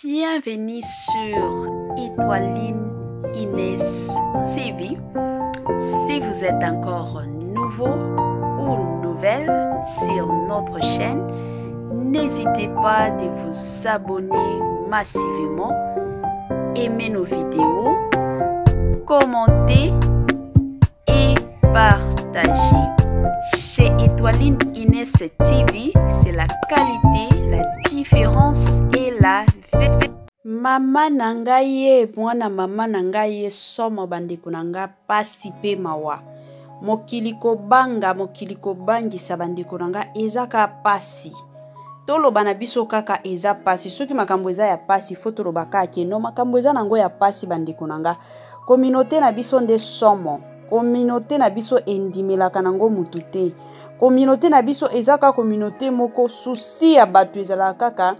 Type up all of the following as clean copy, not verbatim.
Bienvenue sur Étoiline Inès TV. Si vous êtes encore nouveau ou nouvelle sur notre chaîne, n'hésitez pas de vous abonner massivement, aimer nos vidéos, commenter et partager. Chez Étoiline Inès TV, c'est la qualité, la différence et la vérité. Mama na ngai ye mwana mama na ngai ye somo bandeko na nga pasi pe mawa mokili kobanga mokili kobangisa bandeko na nga eza ka pasi toloba na biso kaka eza pasi soki makambo eza ya pasi fo toloba kaka ke no makambo eza nango ya pasi bandeko na nga Communauté na biso nde somo. Communauté na biso endimelaka nango mutu te. Communauté na biso eza kaka communauté moko souci ya bato ezalaka kaka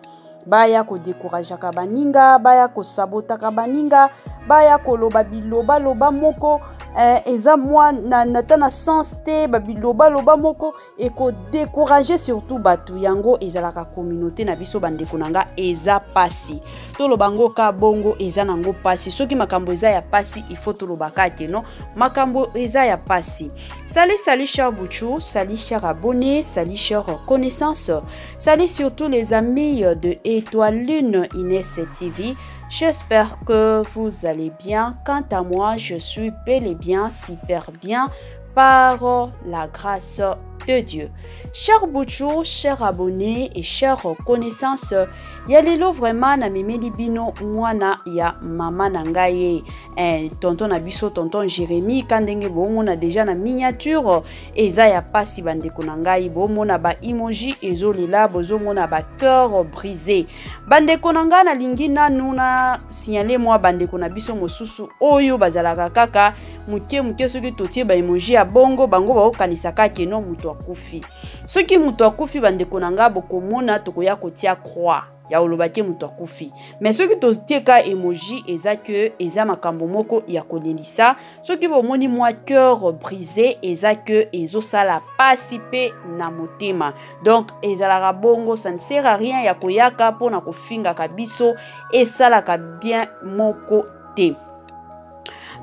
baya kodekurageaka baninga, baya kosabotaka baninga, baya koloba bilobaloba moko eh, eza mwa na, na, ta na sens te babilobaloba moko eko décourager surtout bato yango ezalaka communauté na biso bandeko na nga eza pasi toloba ngo ka bongo eza nango pasi soki makambo eza ya pasi il faut toloba ka ke non makambo eza ya pasi salut salut cher Bouchou salut cher abonné salut cher connaissance salut surtout les amis de Étoile Lune Inès TV J'espère que vous allez bien. Quant à moi, je suis bel et bien, super bien par la grâce de Dieu. Cher Bouchou, cher abonné et chère connaissance, ya lelo vraiment na memeli bino mwana ya mama na ngai eh, tonton na biso tonton Jérémie ka ndenge bomona déjà na miniature eza ya pasi bandeko na ngai bomona ba emoji ezolela bozomona ba cœur brisé bandeko na ngai nalingi nanu na signaler mwa bandeko na biso mosusu oyo bazalaka kaka moke moke soki totie ba emoji ya bongo bango bakokanisa kaka ke no moto akufi soki moto akufi bandeko na ngai bokomona tokoya kotia croix ya koloba ke moto akufi me soki totie ka emoji eza ke eza makambo moko ya kolelisa soki bomoni mwa cœur brisé eza ke ezosala pasi mpe na motema donc ezalaka bongo ça ne sert à rien ya koyaka mpo na kofingaka biso esalaka bien moko te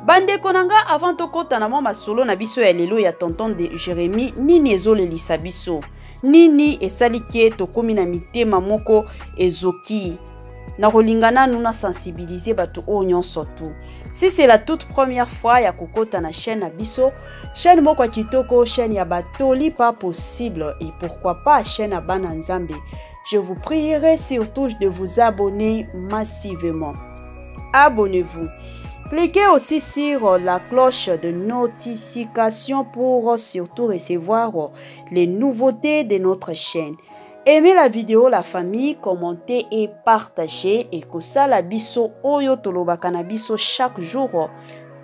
bandeko na nga avant tokɔta na mwa masolo na biso ya lelo ya tonton de jérémie nini ezolelisa biso nini esali ke tokomi na mitema moko ezoki nakolinga nanu na sensibiliser bato oyo nyonso tu si c'est la toute première fois ya kokota na chaîne na biso chaîne moko ya kitoko chaîne ya batoli pas possible et pourquoi pas chaîne ya bana nzambe je vous prierai surtout de vous abonner massivement abonnez-vous Cliquez aussi sur la cloche de notification pour surtout recevoir les nouveautés de notre chaîne. Aimez la vidéo la famille, commentez et partagez et kosala biso oyo tolobaka na biso chaque jour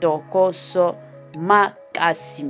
tokoso makasi.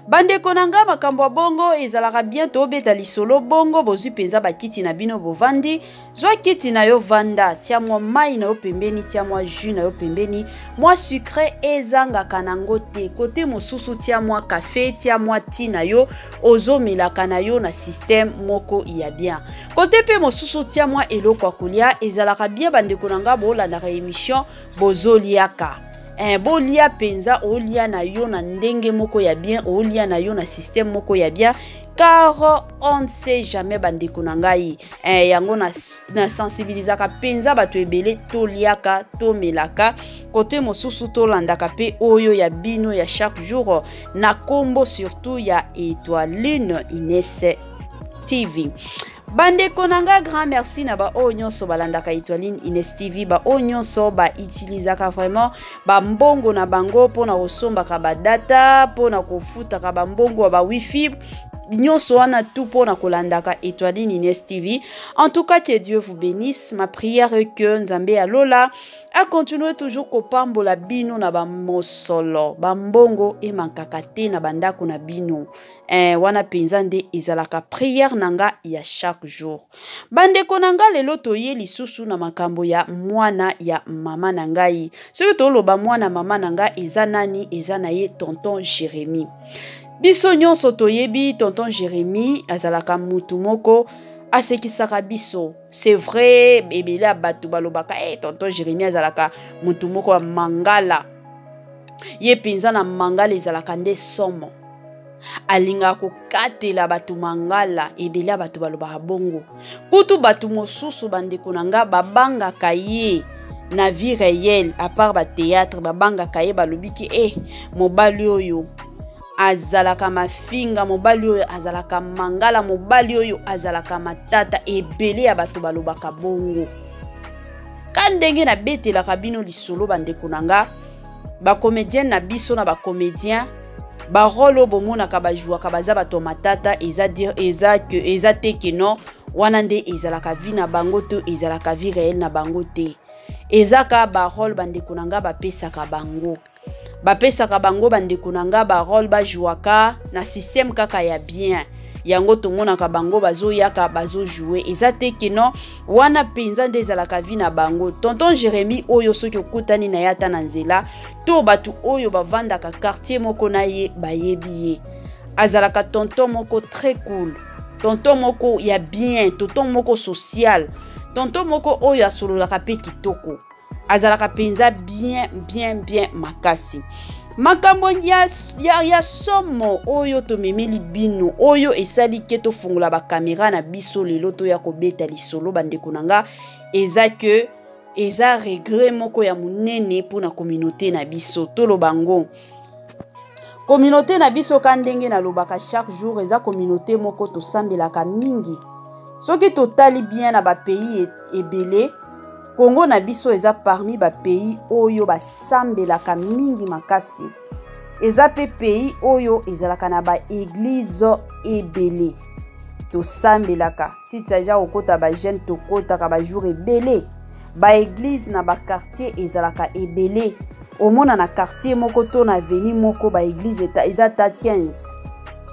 Bandeko na nga makambo ya bongo ezalaka bien tobeta lisolo bongo bozwi mpenza bakiti na bino bovandi zwa kiti na yo vanda tia mwa mai na yo pembeni tia mwa jus na yo pembeni mwa sucre ezangaka nango te kote mosusu tia mwa kafe tia mwa ti na yo ozomelaka na yo na systeme moko ya bien kote mpe mosusu tia mwa eloko ya kolia ezalaka bien bandeko na nga bolandaka emission bozoliaka eh, bolia mpenza olia na yo na ndenge moko ya bien olia na yo na systeme moko ya bien car on ne sait jamais bandeko na ngai eh, yango na, na sensibilisaka mpenza bato ebele toliaka tomelaka kote mosusu tolandaka mpe oyo ya bino ya chaque jour na kombo surtout ya etoiline ines tv bandeko na nga grand merci na baoyo nyonso balandaka etoiline ines tv baoyo nyonso bautilisaka vraiment bambongo na bango mpona kosombaka badata mpona kofutaka bambongo ya bawifi nyonso wana tout mpo na kolandaka etoiline ines tv en tout cas que dieu vous bénisse ma prière est que nzambe ya lola acontinue toujours kopambola bino na bamosolo bambongo emankaka te na bandako na bino eh, wana mpenza nde ezalaka prière na nga ya chaque jour bandeko na nga lelo toye lisusu na makambo ya mwana ya mama na ngai soki toloba mwana mama na nga eza nani eza na ye tonton jérémie biso nyonso toyebi tonton jérémie azalaka mutu moko Asekisaka biso, c'est vrai. Ebele ya bato balobaka hey, eh, tonton Jérémie azalaka motu moko ya mangala. Ye mpenza na mangala ezalaka nde somo, alingaka kokatela bato mangala. Ebele ya bato balobaka bongo. Kutu bato mosusu, bandeko na nga, babangaka ye na vie réelle, à part bathéâtre. Babangaka ye, balobi ke eh, mobali oyo azalaka mafinga, mobali oyo azalaka mangala, mobali oyo azalaka matata. Ebele ya bato balobaka bongo. Ka ndenge nabetelaka bino lisolo, bandeko na nga, bacomédienne na biso na bacomédien, barole oyo bomonaka bajouaka, baza bato ya matata, eza dire eza ke eza te ke non, wana nde ezalaka vie na bango to ezalaka vie réelle na bango te. Eza ka barole, bandeko na nga, bapesaka bango. Bapesaka bango, bandeko na nga, barole bajouaka na système kaka ya bien. Yango tomonaka bango bazoyaka, bazojoue. Eza te ke non, wana mpenza nde ezalaka vie na bango. Tonton Jérémi oyo, soki okutani na ye ata na nzela, to bato oyo bavandaka quartier moko na ye bayebi ye, azalaka tonton moko très cool, tonton moko ya bien, tonton moko social, tonton moko oyo asololaka mpe kitoko. Azalaka mpenza bien, bien, bien makasi. Makambo ya somo oyo tomemeli bino, oyo esali ke tofungola bakamera na biso lelo, toya kobeta lisolo, bandeko na nga, eza ke eza regret moko ya monene mpona communauté na biso. Toloba ngo, communauté na biso, ka ndenge nalobaka chaque jour, eza communauté moko tosambelaka mingi. Soki totali bien na bapays ebele, Kongo na biso eza parmi bapays oyo basambelaka mingi makasi. Eza mpe pays oyo ezalaka na baeglize ebele. Tosambelaka, si taja kokota bajeune, tokotaka bajour ebele. Baeglize na bakartier ezalaka ebele. Omona na quartier moko to na avenue moko, baeglize eza ata 15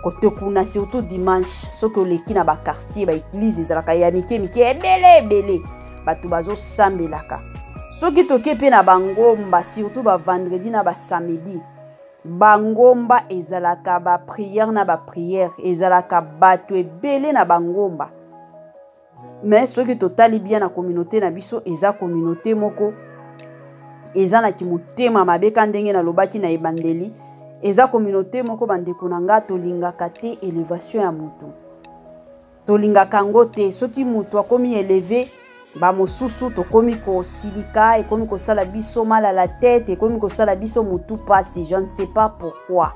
kote kuna. Surtout dimanche, soki oleki na bakartier, baeglize ezalaka ya mike mike, ebele ebele, bato bazosambelaka. Soki toke mpe na bangomba, surtout bavendredi na basamedi, bangomba ezalaka bapriere na bapriere, ezalaka bato ebele na bangomba. Mais soki totali bien na communauté na biso, eza communauté moko eza na kimotema mabe. Ka ndenge nalobaki na ebandeli, eza communauté moko, bandeko na nga, tolingaka te élévation ya motu, tolingaka yango te. Soki motu akomi élevé, bamosusu tokomi kosilika, ekomi kosala biso mal à la tête, ekomi kosala biso motu pasi. Je ne sais pas pourquoi,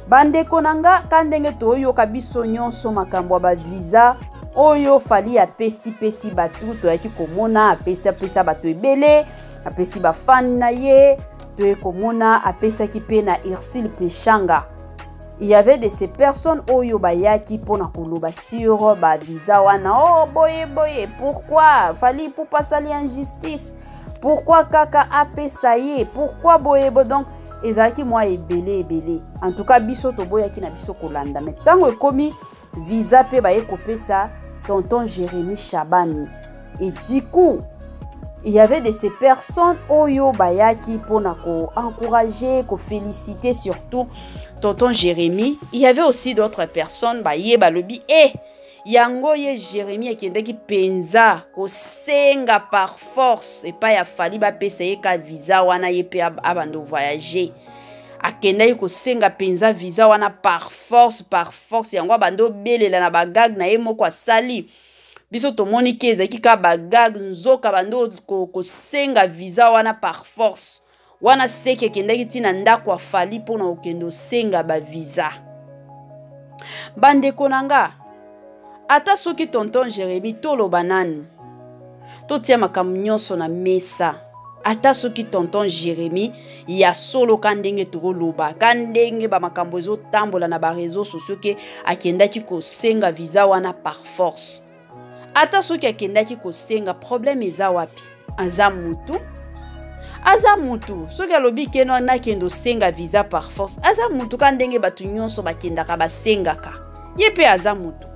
bandeko na nga. Ka ndenge toyoka biso nyonso makambo ya bavisa oyo Fally apesi-pesi bato, toyaki komona apesi, apesa bato ebele, apesi bafani na ye. Toye komona apesaki mpe na Ursile Peshanga. Il y avait de ces personnes oyo bayaki mpona koloba sur bavisa wana: oh, boye boye, pourquoi Fally Ipupa asali injustice? Pourquoi kaka apesa ye? Pourquoi boye boye? Donc ezalaki mwa ebele ebele. En tout cas, biso toboyaki na biso kolanda. Mais ntango ekomi visa mpe baye kopesa tonton Jérémi Shabani, et du coup il y avait de ces personnes oyo bayaki mpona koencourager, koféliciter surtout tonton Jérémi. Il y avait aussi d'autres personnes baye balobi e yango ye Jérémi akendaki mpenza kosenga par force epai ya Fally bapesa ye ka visa wana, ye mpe abanda voyage. Akendaki kosenga mpenza visa wana par force, par force. Yango abanda obelela na bagag na ye moko asali. Biso tomoni ke ezalaki kaka bagag, nzoka bando kosenga visa wana par force wana. Seke ekendaki ntina ndako ya Fally mpona kokende osenga bavisa. Bandeko na nga, ata soki tonton Jérémi, toloba nanu, totia makambo nyonso na mesa, ata soki tonton Jérémi ya solo, ka ndenge tokoloba, ka ndenge bamakambo ezotambola na baréseaux sociaux ke akendaki kosenga visa wana par force, ata soki akendaki kosenga, problème eza wapi? Aza mutu, aza mutu. Soki alobi ke no, nakende osenga visa par force, aza mutu ka ndenge bato nyonso bakendaka basengaka. Ye mpe aza mutu.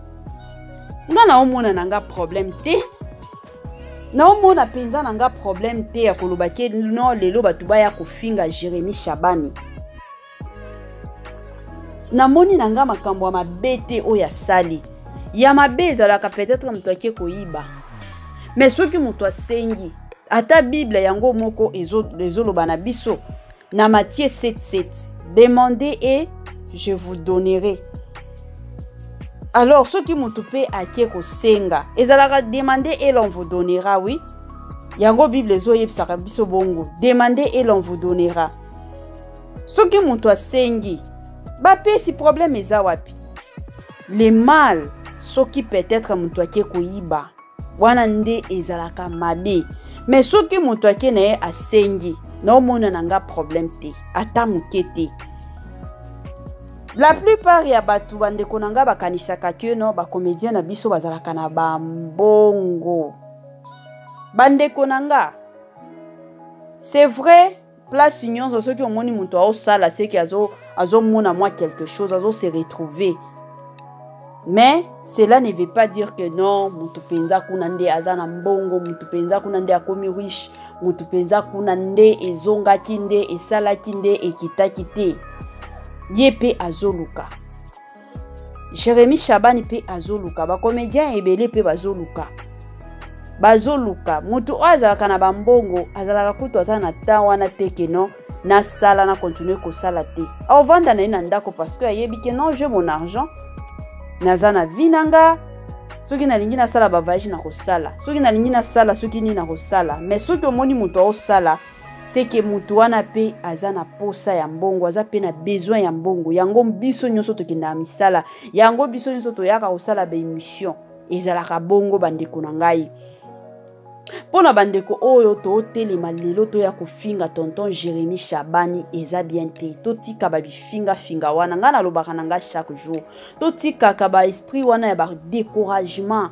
Nga naomona na nga problème te, naomona mpenza na nga problème te ya koloba ke no, lelo bato baya kofinga Jérémi Shabani. Namoni na nga makambo ya mabe te oyo asali. Ya mabe ezalaka peut-être moto ake koyiba, mais soki moto asengi, ata Bible yango moko ezoloba na biso na Matthieu 7:7, demandez et je vous donnerai. Alors soki moto mpe ake kosenga, ezalaka demandez et l'on vous donnera. Oui, yango Bible ezoyebisaka biso bongo, demandez et l'on vous donnera. Soki moto asengi, bapesi, problème eza wapi? Le mal, soki peut-être moto ake koyiba, wana nde ezalaka mabe. Mais soki moto ake na ye asengi, naomona na nga problème te, ata moke te. La plupart ya bato, bandeko na nga, bakanisaka ke no bacomédien na biso bazalaka na bambongo. Bandeko na nga, c'est vrai, place nyonso soki omoni moto aosala, seki azomona mwa quelque chose, azose retrouver. Mais cela ne veut pas dire que non, moto mpenza kuna nde aza na mbongo, moto mpenza kuna nde akomi riche, moto mpenza kuna nde ezongaki, nde esalaki, nde ekitaki te. Ye mpe azoluka. Jérémi Shabani mpe azoluka, bacomédien ebele mpe bazoluka, bazoluka. Moto oyo azalaka na bambongo azalaka kutu ata na temps wana te ke non, nasala, na continue kosala te. Aovanda na ye na ndako parce que ayebi ke non, j'ai mon argent, naza na vie na nga. Soki nalingi nasala bavoyage, na kosala. Soki nalingi nasala, soki nini, na kosala. Mais soki omoni moto aosala, seke moto wana mpe aza na posa ya mbongo, aza mpe na besoin ya mbongo. Yango biso nyonso tokendaka misala, yango biso nyonso toyaka kosala baémission. Ezalaka bongo, bandeko na ngai. Mpo na bandeko oyo totelema lelo toya kofinga tonton Jérémi Shabani, eza bien te. Totika babifingafinga wana. Ngai nalobaka na ngai chaque jour, totikaka baesprit wana ya badécouragement.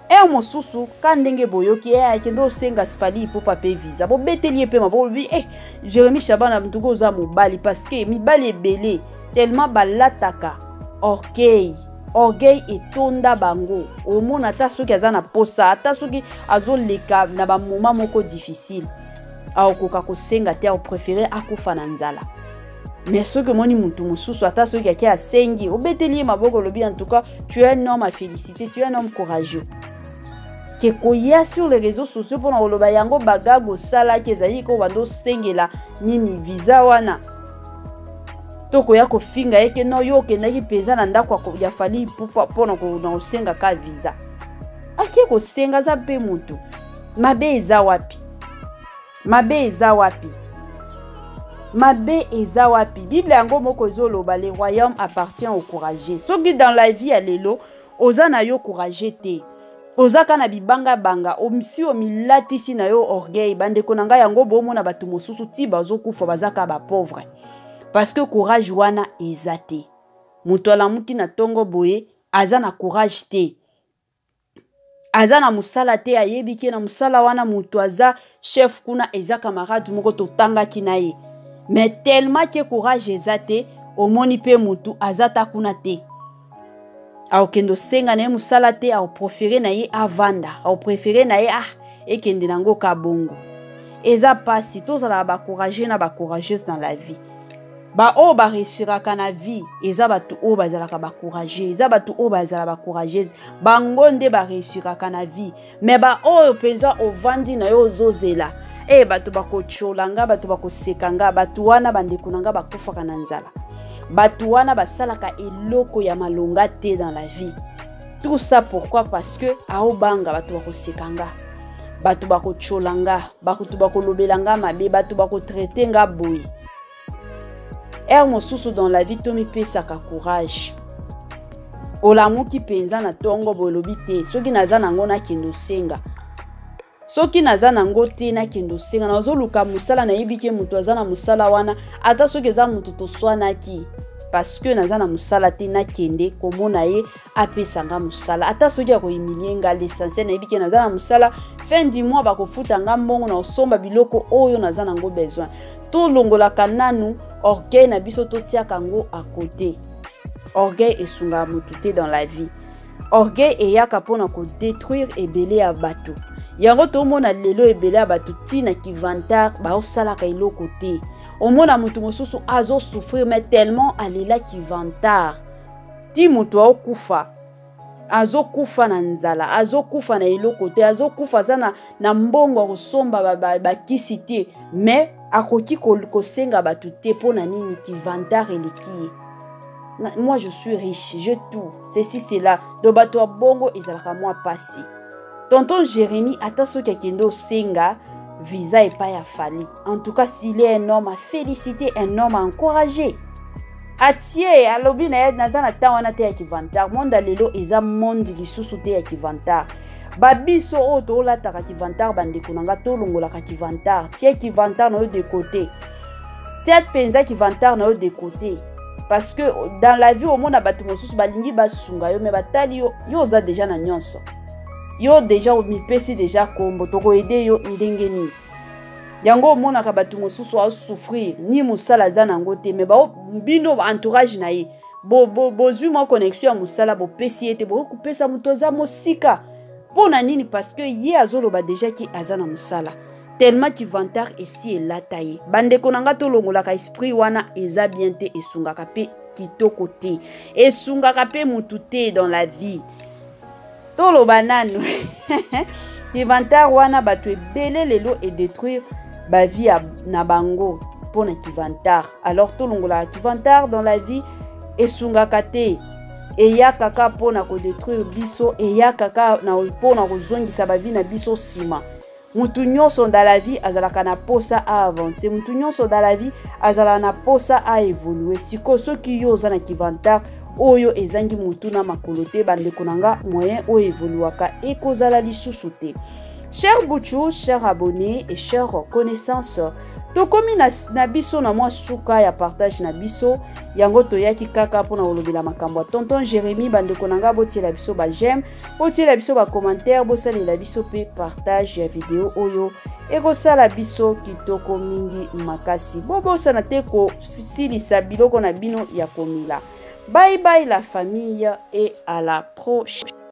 Heure mosusu ka ndenge boyoki e akende osenga Fally Ipupa mpe visa, bobeteli ye mpe maboko, bolobi e Jérémi Shabani ntuka oza mobali, parce que mibali ebele tellement balataka orgueil, orgueil etonda bango. Omona ata soki aza na posa, ata soki azoleka na bamoma moko difficile, akokoka kosenga te, akopréférer akufa na nzala. Mais soki omoni mutu mosusu, ata soki ake asengi, obeteli ye maboko, olobi: en tout cas, tu es un homme à féliciter, tu es un homme courageux. Ke koya sur les réseaux sociaux mpona koloba yango bagago osalaki ezali ko banda osengela nini visa wana, to koya kofinga ye ke no, yo okendaki mpenza na ndako ya Fally mpona na kosenga ka visa. Ake kosenga, aza mpe moto. Mabe eza wapi? Mabe eza wapi? Mabe eza wapi? Bible yango moko ezoloba: le royaume appartient au courageux. Soki dans la vie ya lelo oza na yo courageux te, oza kaka na bibangabanga, omisi omilatisi na yo orgueil, bandeko na ngai, yango bomona bato mosusu ti bazokufa baza kaka bapauvre, parce que courage wana eza te. Moto alamuki na ntongo boye, aza na courage te, aza na mosala te, ayebi ke na mosala wana moto aza chef kuna eza camarade moko totangaki na ye, mais tellement ke courage eza te, omoni mpe motu aza ta kuna te, akokende osenga na ye mosala te, akopréférer na ye avanda, akopréférer na ye ah ekende nango ka bongo. Eza mpasi. Tozalaka bacourageux na bacourageuse dans la vie. Baoyo baréussiraka na vie eza bato oyo bazalaka bacourageux, eza bato oyo bazala bacourageuse, bango nde baréussiraka na vie. Mais baoyo mpenza ovandi na yo, ozozela e bato bakotiola nga, bato bakoseka nga, bato wana, bandeko na nga, bakufaka na nzala. Bato wana basalaka eloko ya malonga te dans la vie. Tout ça pourquoi? Parce que aobanga bato bakoseka nga, bato bakotiola nga, bato bakolobela nga mabe, bato bakotraiter nga boye. Heure mosusu dans la vie tomipesaka courage. Olamuki mpenza na ntongo boye, olobi te, soki naza nango nakende osenga, soki naza nango te nakende osenga. Nazoluka mosala, nayebi ke moto aza na mosala wana, ata soki eza moto toswanaki, parce que naza na mosala te, nakende komona ye apesa nga mosala, ata soki akohumilier nga. L'essentiel nayebi ke naza na mosala, fin du mois bakofuta nga mbongo na kosomba biloko oyo naza nango besoin. Tolongolaka nanu orgueil na biso, totiaka yango à côté. Orgueil esungaka motu te dans la vie. Orgueil eyaka mpona kodétruire ebele ya bato. Yango tomona lelo ebele ya bato ntina kivantard, baosalaka eloko te. Omona motu mosusu azosouffrir, mais tellement alelaki vantard ti moto aokufa. Azokufa na nzala, azokufa na eloko te, azokufa aza na mbongo ya kosomba bakisi te, mais akoki kosenga bato te. Mpo na nini? Ki vantard eleki ye. Moi je suis riche, j'ai tout, ceci, cela. Donc bato ya bongo ezalaka mwa pasi. Tonton Jérémie, ata soki akende osenga visa epai ya Fally, en tout cas s'il est un homme à féliciter, un homme à encourager. Atie alobi na ye naza na ntango wana te ya ki vantard. Monde ya lelo eza monde lisusu te ya ki vantard. Babiso oyo tolataka ki vantard, bandeko na nga, tolongolaka ki vantard. Tie ki vantard na yo de côté, tia mpenza ki vantard na yo de côté, parce que dans la vie omona bato mosusu balingi basunga yo, mais batali yo, yo oza déjà na nyonso, yo déjà omipesi déjà kombo, tokoaider yo ndenge nini? Yango omonaka bato mosusu asouffrir, ni mosala aza nango te, mais bino entourage na ye bozwi mwa connexion ya mosala, bopesi ye te. Bokoki kopesa moto aza mosika, mpo na nini? Parce que ye azoloba déjà ki aza na mosala, tellement ki vantard esi elata ye. Bandeko na nga, tolongolaka esprit wana, eza bien te, esungaka mpe kitoko te, esungaka mpe mutu te dans la vie. Toloba nanu, ki vantard wana, bato ebele lelo edétruire bavie na bango mpo na ki vantard. Alors tolongolaka ki vantard dans la vie, esungaka te, eya kaka mpo na kodétruire biso, eya kaka mpo na kozongisa bavie na biso nsima. Mutu nyonso dans la vie azalaka na posa aavance, mutu nyonso dans la vie azalaka na posa aévolue. Sikoyo soki yo oza na ki vantard oyo ezangi mutu na makolo te, bandeko na nga, moyen oyo evoluaka ekozala lisusu te. Cher Buchu, cher abonné et cher connaissance, tokomi na biso na mwa suka ya partage na biso. Yango toyaki kaka mpona kolobela makambo ya tonton Jérémi. Bandeko na nga, botiela biso baj'aime, botiela biso bacommentaire, bosalela biso mpe partage ya video oyo, ekosala biso kitoko mingi makasi. Bobosana te kosilisa biloko na bino ya komela. Bye bye la famille et à la prochaine.